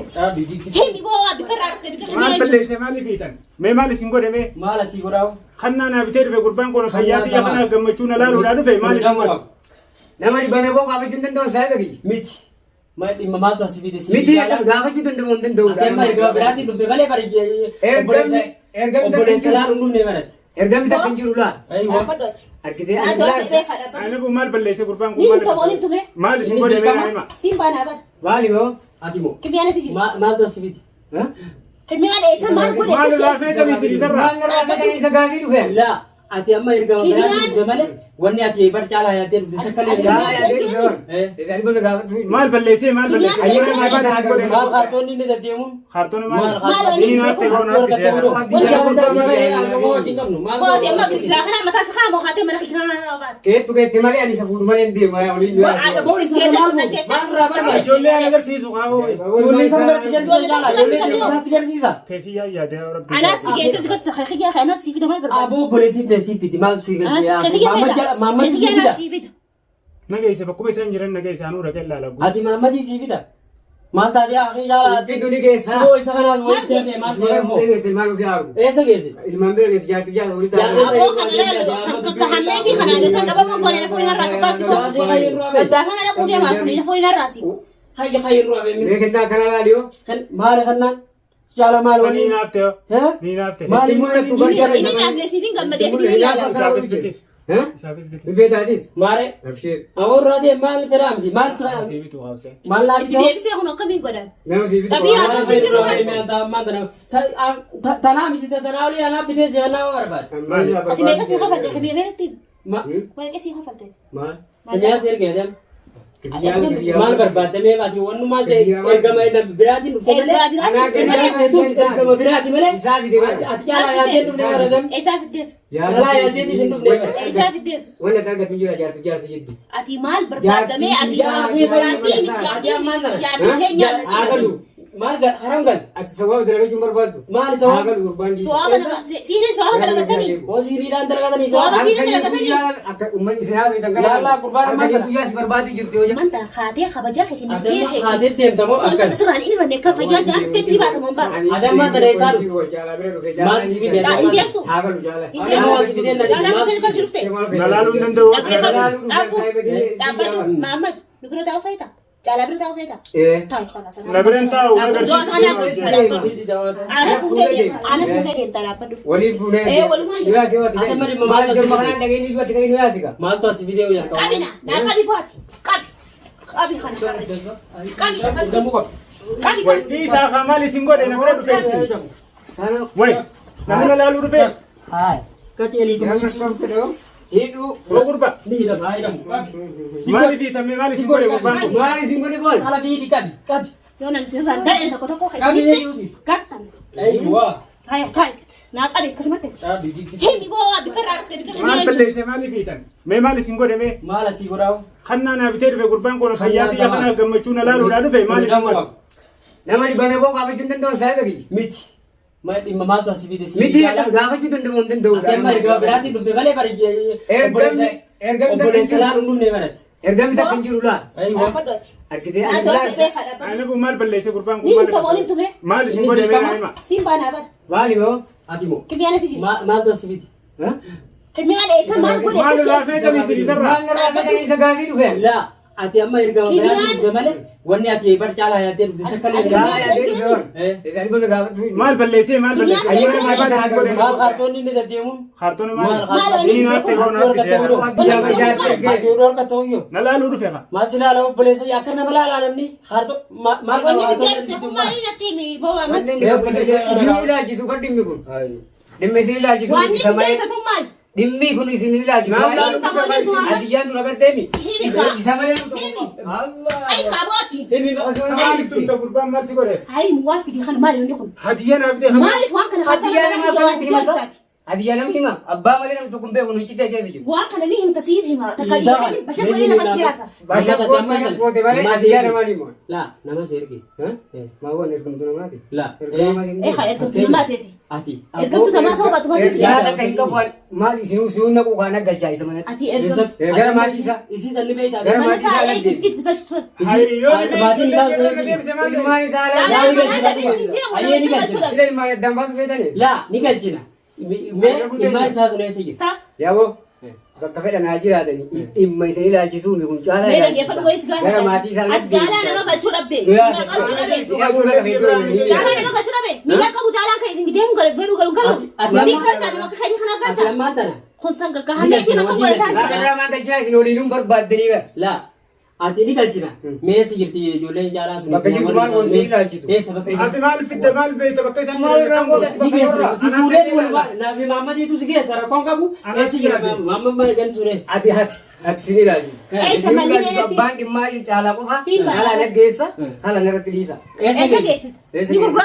Akkasumatti himi boo waa bikka irraa dhufte bikka Maal kimiyaa jechuudha. balleesse maaliif hiitan? Mee maal isin godhe mee? Maal asii godhaa? Kannaa naa bitee dhufe gurbaan kun fayyaa xiyya kanaaf gammachuu na laaluudhaa dhufe maal isin godhe? Nama dhibame koo gaafachuu hin danda'u saayiba kiyya. Miti. Dhimma maaltu asii fide? Miti gaafachuu danda'u hin danda'u. Ati amma ergama biraatiin dhufte malee bari Ergamni takka hin obboleessa jirtu. laaluun dhufne barate. Ergamni takka hin jiru laa. Dhaabbadhu ati. Argitee Naa ani tola laa. ta'ee kadhadhu. Ani kun maal balleesse gurbaan kun Ni maal hin ta'u hin tume. Maal isin Inni godhe mee dirqama? naa hima? Siin baanaa bara. Maali moo? Ati moo? Kimiyaan asi jirti. Maaltu asii fide? Kimiyaan eessa maal godhe Maal akkasii? irraa feetan isin isarraa? Maal narraa feetan isa gaafii dhufe? Laa ati amma ergama Kimiyaan- biraatiin dhufte malee wanni ati bar caalaa yaaddee dhufte takka illee hin Jaalala jiru. yaadee dhufe waan. Isa dhibame gaafachuu. Maal balleessee maal Kimiyaan balleesse? seeraan Maal isin godhe? Maal kaartoonni inni deddeemuun? Kaartoona Maal maal? Maal Inni naaf ta'e waan naaf bitee. Booti amma silaa kana mataa isaa moo haatee mana kee kana baate. Keettu keetti malee ani isa fuudhu malee hin deemu. Oliin du'aa. Ijoollee an agarsiisu kaa'oo. Keekiyyaa yaadee rabbi. Anaas si geesse si garsiisa kiyyaa anaas si fida maal barbaada? Aboo obboleettiin ta'e siif fidi maal si Kiyyaa Maammadii si fida. fida. Si fida. Nageesse bakkuma isaan jiran nageesse anuu dhaqee ilaala. Ati maammadii si fida. Maal taatee akii caalaa Fidu ni geessa. Siboo isa kanaas walitti hafee maal Isuma ta'e fuudhee geessa ilmaan ofii haa argu. Eessa geesse? Ilmaan bira geessa jaartu jaartu walitti haa argu. Aboo kana laalu kan hammeetii kana isaan dhabaman goone na fuulina irraa qabbaasi Jaartii kayyee duraa bee. Baddaa kana dhaquu deemaa kun na fuulina irraa si. Kayya kayyee duraa bee. Mee kennaa akkana laali yoo. Maali kannaan? Caala maal Ni waliin? naaf ta'e. Ni naaf ta'e. Maali Itti mul'attu gargar. Inni naafne siif hin gammadee fi ni yaala. Isaafis biti. Isaafis biti. Bifeetaatis. Maare. Abshir. Aboo irraa deem maal fedhaa miti maal Asii bitu haasee. maal naa Itti bitoo? deebisee kun akkamiin godhan? Nama sii bitu. Xabiyaa Maal Asii jiru Tanaa miti tanaa olii anaa bitee si anaa barbaade. Ati meeqa sii kafalte? Kimiyaa meeqatti? Meeqa sii kafalte? Maal? Kimiyaa si ergee deem. Kibiyyaan Maal barbaadde mee ati wannummaa ta'e ergama biraatiin dhufte malee. Ergaa biraatiin dhufte malee. Ergama biraati malee. Isaa fide bara. Ati caalaa yaaddee dhufne bara dem. Eessaa fiddeef? Caalaa yaaddee isin dhufne bara. Eessaa fiddeef? Wanta ta'an gatu jira jaartu jaarsa jiddu. Ati maal barbaadamee ati Jaartii jaartii Ati ammaan tana. jaartii keenya Haa galu. Maal gal haram gal. Ati sawaaba dalagachuu hin barbaaddu. Maal sawaaba? Haa galu gurbaan dhiisa. Suwaaba siiniin suwaaba dalagatanii. Hosiiriidhaan dalagatanii Suwaaba suwaaba. siiniin Halkanii dalagatanii. guyyaa akka uummanni isin haasoo itti Laa, laa, gurbaan ammaan Halkanii tana. guyyaa si barbaadu jirti hojii. Manta haatee kabajaa keetiin Ati nagee amma keetiin. haatee deemta moo Osoo akkan? inni sirraan inni ranne akka fayyaa jaan dhufteetti ni baatamu hin baatu. Ati ammaan tana eessaa dhufte? Maaltu si fide? Hin deemtu. Haa galu jaala. Hin deemtu. Maal si fide na Jaalaa maal fiddee kan jirte. Na laaluu hin danda'u. Dhaggeeffadhu. Dhaabbadhu. Mahammad nu bira taa'u feeta. Caalaa bira taa'u feeta. Taa'i kalaas. Na bira hin taa'u, na agarsiisu. Ana fuutee deemta. Ana fuutee deemta dhaabbadhu. Waliif fuunee. Ee, walumaa Nu yaasi yoo ati Ati amma dhimma Maal maaltu jirma si kanaan dhageenyi iyyuu ati ka'ii nu yaasi gaa. Maaltu asii fidee jalqaba? Qabi na. Naa qabi booti. Qabi. Qabi kana sarricha. Qabi. Damuu qabi. Qabi. Way dhiisaa kaa maal isin godhe na bira dhufe isin. Sana. Way namni na laaluu dhufe. Haay. Qaceeliitu. Nama akkam fedhoo. Hidhuu. Boo gurba. Ni hidhama haa hidhamu. Maal fiitamee maal isin godhe gurbaan kun? Maal isin godhe boon? Ala fiidi qabi qabi. Yoo nan sirraan gadheen tokko tokko Qabi keessanitti eeyyuusi. gartan. Eeyyuwaa. Haya taayikat. Naa qabi akkasumatti. Himi boo waa bikka irraa dhufte bikka Maal kimiyaa jechuudha. balleesse maaliif hiitan? Mee maal isin godhe mee? Maal asii godhaa? Kannaa naa bitee dhufe gurbaan kun fayyaa xiyya kanaaf gammachuu na laaluudhaa dhufe maal isin godhe? Nama dhibame koo gaafachuu hin danda'u saayiba kiyya. Miti. Dhimma maaltu asii fide? Miti gaafachuu danda'u hin danda'u. Ati amma ergama biraatiin dhufte malee bari Ergamni ergamni takka hin obboleessa jirtu. laaluun dhufne barate. Ergamni takka hin jiru laa. Dhaabbadhu ati. Argitee Naa ani tola laa. ta'ee kadhadhu. Ani kun maal balleesse gurbaan kun Ni maal hin ta'u hin tume. Maal isin Inni godhe mee dirqama? naa hima? Siin baanaa bara. Maali moo? Ati moo? Kimiyaan asi jirti. Maaltu asii fide? Kimiyaan eessa maal godhe Maal akkasii? irraa feetan isin isarraa? Maal narraa feetan isa gaafii dhufe? Laa ati amma ergama Kimiyaan- biraatiin dhufte malee wanni ati bar caalaa yaaddee dhufte takka illee hin Jaala jiru. yaadee dhufe boon. Isa dhibame gaafachuu. Maal balleessee maal Kimiyaan balleesse? seeraan Maal isin godhe? Maal kaartoonni inni deddeemuun? Kaartoona maal? Maal Inni naaf ta'e waan naaf bitee. Ati dhorka ta'uyyoo. Na laaluu dhufe kaa. Maal si laala obboleessa akka nama laalaa namni kaartoo maal Wanni fiddee dhufte kun maal irratti himi boo Mahammad? Isin ilaalchisu bar dhimmi kun. Dhimmi isin ilaalchisu Wanni isa fiddee malee. dhufte tun maal? Dhimmi kun isin ilaalchisu. Maal laaluu dhufe kaa isin? Adiyyaan nu agarteemi. Himi kaa. Isa malee nu Himi. tokko. Allah. Ay kaabooti. Himi Maaliif turte gurbaan maal si godhe? Ay waan fide kana maal inni kun? Hadiyyaa naaf bitee. Maaliif waan kana Hadiyyaa nama akkamitti himata? Ati namni hima. Abbaa malee namni tokko hin beeku nu icciitii keessa jiru. Waan kana ni himta siif hima. Takka bashaq godhee nama siyaasa. Bashaq goote malee ati yaa namaan hima. Laa nama si erge. Maa waan ergamtuu namaati. Laa. Eh haa ergamtuu namaa teeti. Ati. Ergamtuu namaa ta'uu baatu maal siif Yaa takka hin qabu maal isinuu si'uun naquu kaan galchaa isa manatti. Ati ergamtuu. Gara maatii isaa. Isii sanni beektaa. Gara Mana maatii isaa isaa eessi latti. gitti galchitu sun. Hayyoo Maatiin isaa sun deebise maal Ilmaan isaa Caalaa Laa, ni mana galchina. dhabee jira Ayyee ni mana galchina. Sila ilmaan addaan baasuu feetanii. Laa ni galchina. Mee ilmaan isaa sun eessa jira? Sa Yaaboo bakka fedhan haa jiraatanii dhimma isin ilaalchisuu mi kun caalaa mee dhaggeeffadhu wayis gaafa. Gara maatii isaa Ati caalaa nama galchuu dhabde. Nama galchuu dhabe. Caalaa nama galchuu dhabe. Miila qabu caalaan kan isin deemu galu fedhu galu galu. Si galcha nama akka keenya kana Ati galcha. ammaan tana. Kun san gaggahamee ittiin akka godhataa jira. Caalaa maal galchaa isin oliinuun barbaaddanii bara. Laa ati ni galchina. Mee eessa jirti ijoolleen caalaa sun? Bakka jirtu maal goon si ilaalchitu? Eessa bakka Ati maal fidde maal beekta bakka isaan Maal jiran irraan kan Ni geessa. Si fuudhee wal naafi Mahammadiitu si geessa rakkoon qabu. Eessa jira Mahammad gan sun eessa? Ati hafi ati isin ilaalchitu. Eessa Isin manni ilaalchitu meeqatti? abbaan dhimmaa caalaa qofa Siin ba'a. haala naggeessa haala narratti dhiisa. Eessa geessite? Eessa Ni geessite? gurgura.